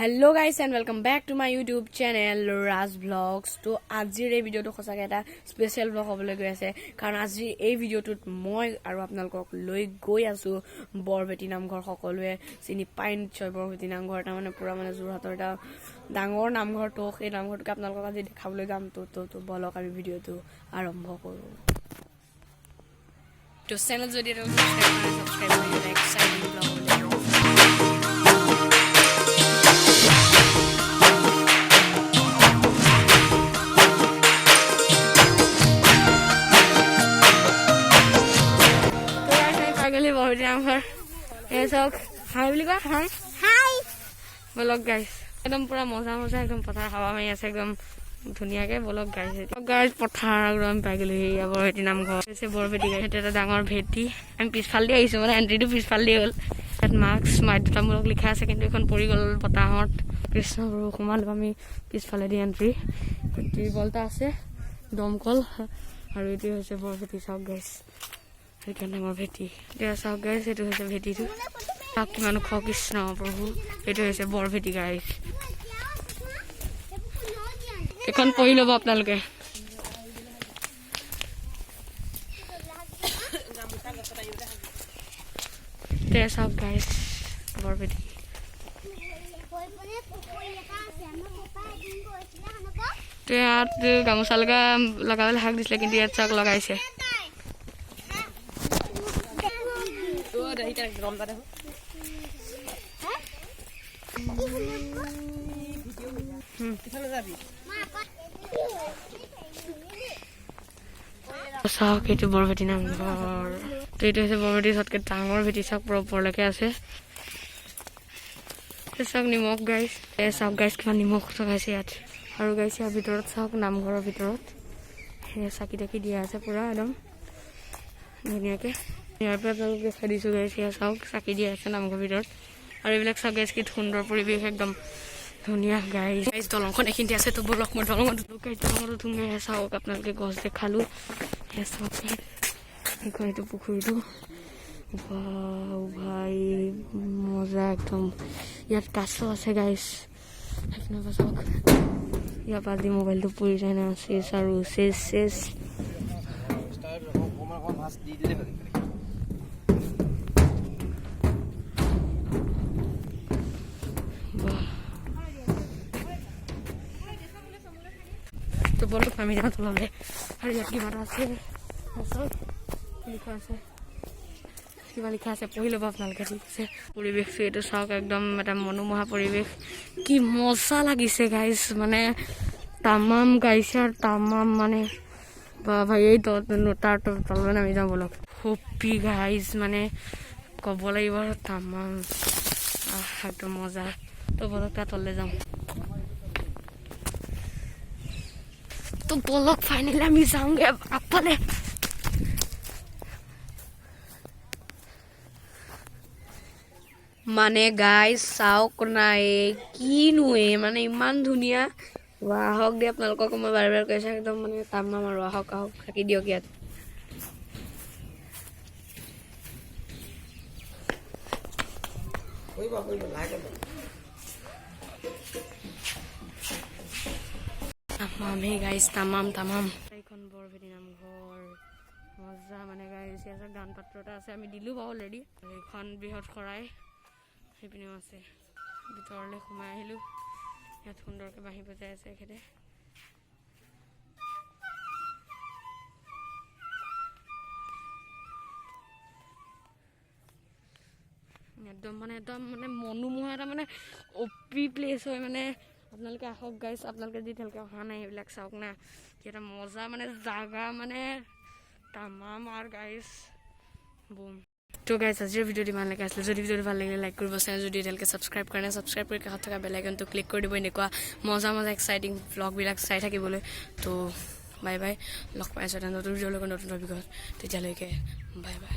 Hello guys and welcome back to my YouTube channel Raj Vlogs। তো আজিৰ এই ভিডিঅ'টো সঁচাকৈ এটা স্পেচিয়েল ভ্লগ হ'বলৈ গৈ আছে, কাৰণ আজিৰ এই ভিডিঅ'টোত মই আৰু আপোনালোকক লৈ গৈ আছোঁ বৰভেটি নামঘৰ। সকলোৱে চিনি পাই নিশ্চয় বৰভেটি নামঘৰ, তাৰমানে পূৰা মানে যোৰহাটৰ এটা ডাঙৰ নামঘৰ। তো সেই নামঘৰটোকে আপোনালোকক আজি দেখাবলৈ যাম। তো বলক, আমি ভিডিঅ'টো আৰম্ভ কৰোঁ। তো চেনেল যদি ছাবস্ক্ৰাইব কৰি এক্সাইটিং ভ্লগ হ'বলৈ গৈ আছে। তো guys, আমি পাই গ'লো বৰভেটি নামঘৰ। এই চাওক, হাই বুলি কোৱা, হাই। হাই। বলক গাইছ, একদম পুৰা মজা মজা, একদম পথাৰ হাৱা মাৰি আছে একদম ধুনীয়াকে। বলক গাইছ, গাইছ, পথাৰ আৰু আমি পাই গ'লো। সেয়া বৰভেটি নামঘৰ হৈছে, বৰভেটি গাইছ। সেইটো এটা ডাঙৰ ভেটি। আমি পিছফাল দি আহিছো, মানে এণ্ট্ৰিটো পিছফাল দি হ'ল। ইয়াত মাস্ক বাধ্যতামূলক লিখা আছে, কিন্তু এইখন পৰি গ'ল বতাহত। কৃষ্ণ প্ৰভু, সোমালো আমি পিছফালেদি এণ্ট্ৰি। টিউবৱেল এটা আছে, দমকল, আৰু এইটোৱে হৈছে বৰভেটি। চাওক গাইছ, সেইখন ডাঙৰ ভেটি। এতিয়া চাওক গাইছ, এইটো হৈছে ভেটিটো। চাওক কিমান ওখ, কৃষ্ণ প্ৰভু। এইটো হৈছে বৰভেটি গাইছ। এইখন পঢ়ি ল'ব আপোনালোকে। তে চাওক গাইছ, বৰভেটি। পুখুৰী এটা আছে, আমাৰ পাপা এদিন গৈছিলে সেনেকুৱা। তো ইয়াত গামোচা লগাবলৈ হাক দিছিলে, কিন্তু ইয়াত চাওক লগাইছে। চাওক, এইটো বৰভেটি নামঘৰ। তো এইটো হৈছে বৰভেটি চবতকৈ ডাঙৰ ভেটি। চাওক, পুৰা ওপৰলৈকে আছে। এই চাওক নিমখ গাইছ। এই চাওক গাইছ, কিমান নিমখ লগাইছে ইয়াত। আৰু গাইছ, ইয়াৰ ভিতৰত চাওক, নামঘৰৰ ভিতৰত সেয়া চাকি তাকি দিয়া আছে পুৰা একদম ধুনীয়াকৈ। ইয়াৰ পৰা আপোনালোক দেখাই দিছোঁ গাইছ, সেয়া চাওক, চাকি দিয়া আছে নামঘৰৰ ভিতৰত। আৰু এইবিলাক চাওক গাইছ, কি সুন্দৰ পৰিৱেশ, একদম ধুনীয়া গাইছ। গাইছ, দলংখন এইখিনিতে আছে। তো বলক, মই দলঙত উঠো। গাইছ, দলঙত উঠোঁগৈ। সেয়া চাওক আপোনালোকে, গছ দেখালোঁ। সেয়া চাওক গাইছ, সেইখন এইটো পুখুৰীটো। ৱাও ভাই, মজা একদম। ইয়াত কাছ আছে গাইছ। সেইপিনৰ পৰা চাওক। ইয়াৰ পৰা যদি মোবাইলটো পৰি যায় না, চেচ আৰু চেচ চেচ। অকণমান অকণমান ভাঁজ দি দিলে হ'ল। বাহ। তো বলক, আমি যাওঁ তললৈ। আৰু ইয়াত কিবা এটা আছে, চাওক, লিখা আছে, কিবা লিখা আছে, পঢ়ি ল'ব আপোনালোকে, ঠিক আছে। পৰিৱেশটো এইটো চাওক, একদম এটা মনোমোহা পৰিৱেশ। কি মজা লাগিছে গাইছ, মানে তামাম গাইছে আৰু তামাম মানে বা ভাই। এই তাৰ তললৈ নামি যাওঁ বলক। হপি গাইজ, মানে ক'ব লাগিব আৰু তামাম, আহ, একদম মজা। তো বলক, তাৰ তললৈ যাওঁ। তো বলক, ফাইনেলি আমি যাওঁগে আগফালে। মানে গাইজ, চাওক না, এই কিনো এই মানে ইমান ধুনীয়া। আহক দেই, আপোনালোকক মই বাৰে বাৰে কৈছোঁ, একদম মানে তামাম আৰু। আহক আহক, থাকি দিয়ক ইয়াত। কৰিব কৰিব, লাহেকৈ। তামাম হে গাইজ, তামাম তামাম। এইখন বৰভেটি নামঘৰ, মজা মানে গাইজ। ইয়াত দান পাত্ৰ এটা আছে, আমি দিলোঁ বাৰু অলৰেডি। এইখন বৃহৎ শৰাই সেইপিনেও আছে। ভিতৰলৈ সোমাই আহিলোঁ। ইয়াত সুন্দৰকৈ বাঁহী বজাই আছে এখেতে। একদম মানে মনোমোহা এটা মানে অপি প্লেচ হয়। মানে আপোনালোকে আহক গাইজ, আপোনালোকে যদি এতিয়ালৈকে অহা নাই, সেইবিলাক চাওক না, কি এটা মজা মানে জাগা, মানে তামাম আৰু গাইজ, বুম। তো গাইজ, আজিৰ ভিডিঅ'টো ইমানলৈকে আছিলে। যদি ভিডিঅ'টো ভাল লাগিলে লাইক কৰিব, চেনেল যদি এতিয়ালৈকে ছাবস্ক্ৰাইব কৰা নাই, ছাবস্ক্ৰাইব কৰি কাষত থকা বেল আইকনটো ক্লিক কৰি দিব, এনেকুৱা মজা মজা এক্সাইটিং ভ্লগবিলাক চাই থাকিবলৈ। তো বাই বাই, লগ পাই আছোঁ এটা নতুন ভিডিঅ'ৰ লগত নতুন টপিকত। তেতিয়ালৈকে বাই বাই।